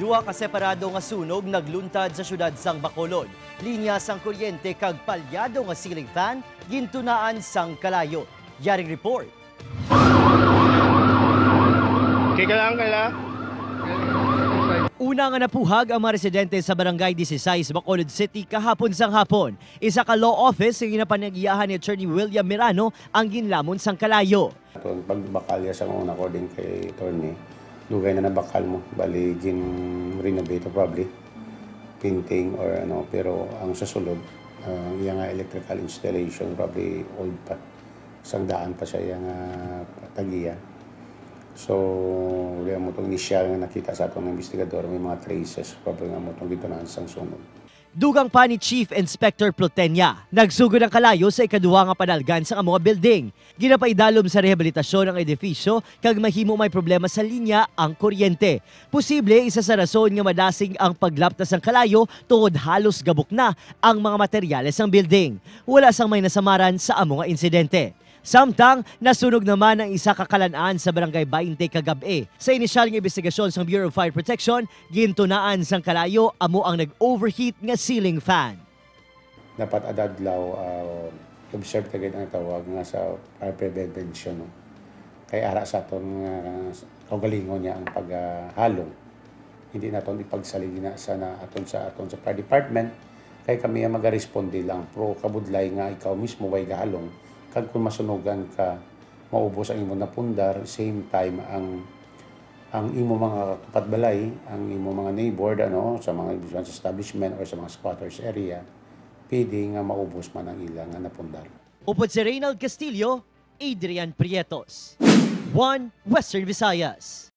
Duha ka separado nga sunog nagluntad sa syudad sang Bacolod. Linya sang kuryente kag palyado nga ceiling fan gintunaan sang kalayo. Yaring report. Okay ka lang, Kayla? Una nga napuhag ang mga residente sa Barangay 16, Bacolod City kahapon sang hapon. Isa ka law office ang ginapanag-iyahan ni Attorney William Mirano ang ginlamon sang kalayo. Ito, pagbakal ya sa una, according kay attorney, dugay na nabakal mo. Bali, gin renovate probably, painting or ano, pero ang sa sulod, iya nga electrical installation probably old pa. Isang daan pa siya yung tagiya. So, kaya mo itong initial nga nakita sa atong investigador, may mga traces, probably nga mo itong gitunaan sang sunog. Dugang pa ni Chief Inspector Plotenya, nagsugod ang kalayo sa ikaduha nga panalgan sa mga building. Ginapaidalom sa rehabilitasyon ang edifisyo kag mahimo may problema sa linya ang kuryente. Posible isa sa rason nga madasig ang paglaptas ng kalayo tungod halos gabok na ang mga materyales ng building. Wala sang may nasamaran sa amo nga insidente. Samtang, nasunog naman ang isa ka kalan-an sa Barangay 20 kagabi. Sa inisyal nga investigasyon sa Bureau of Fire Protection, gintunaan sang kalayo amo ang nag-overheat nga ceiling fan. Dapat adadlaw observe ta gid ang tawag nga sa fire prevention, no? Kay ara sa aton kaugalingon niya ang paghalong. Hindi naton ipagsaligi na sa na aton sa fire department kay kami ang magaresponde lang, pro kabudlay nga ikaw mismo way gahalong kag kung masunugan ka, maubos ang imo napundar, same time ang imo mga kapatbalay, ang imo mga neighbor, ano, sa mga business establishment or sa mga squatters area, pwede nga maubos man ang ilang nga napundar. Upod si Reynald Castillo, Adrian Prietos. 1 Western Visayas.